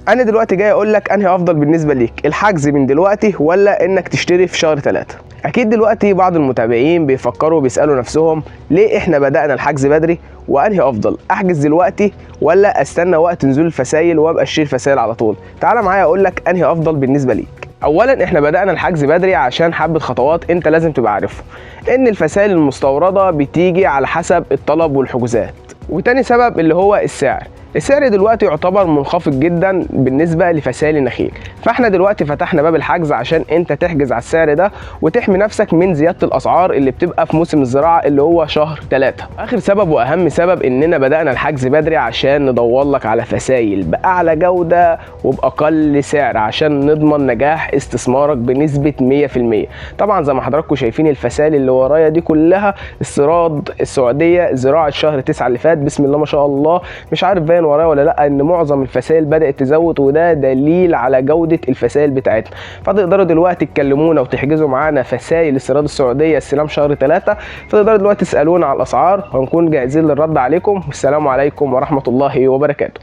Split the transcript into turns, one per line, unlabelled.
انا دلوقتي جاي اقول لك انهي افضل بالنسبة ليك، الحجز من دلوقتي ولا انك تشتري في شهر 3. اكيد دلوقتي بعض المتابعين بيفكروا بيسالوا نفسهم ليه احنا بدانا الحجز بدري، وانهي افضل، احجز دلوقتي ولا استنى وقت نزول الفسايل وابقى اشتري الفسايل على طول. تعال معايا اقول لك انهي افضل بالنسبة ليك. اولا احنا بدانا الحجز بدري عشان حبه خطوات انت لازم تبقى عارفها، ان الفسائل المستورده بتيجي على حسب الطلب والحجوزات. وتاني سبب اللي هو السعر. السعر دلوقتي يعتبر منخفض جدا بالنسبة لفسائل النخيل، فاحنا دلوقتي فتحنا باب الحجز عشان انت تحجز على السعر ده وتحمي نفسك من زيادة الاسعار اللي بتبقى في موسم الزراعة اللي هو شهر 3. اخر سبب واهم سبب اننا بدانا الحجز بدري عشان ندور لك على فسائل باعلى جوده وباقل سعر عشان نضمن نجاح استثمارك بنسبة 100%. طبعا زي ما حضراتكم شايفين الفسائل اللي ورايا دي كلها استيراد السعودية، زراعة شهر 9 اللي فات، بسم الله ما شاء الله. مش عارف باين ورايا ولا لا ان معظم الفسائل بدات تزود، وده دليل على جوده الفسائل بتاعتنا. فتقدروا دلوقتي تكلمونا وتحجزوا معانا فسائل استيراد السعودية استلام شهر 3. فتقدروا دلوقتي تسالونا على الاسعار وهنكون جاهزين للرد عليكم. والسلام عليكم ورحمة الله وبركاته.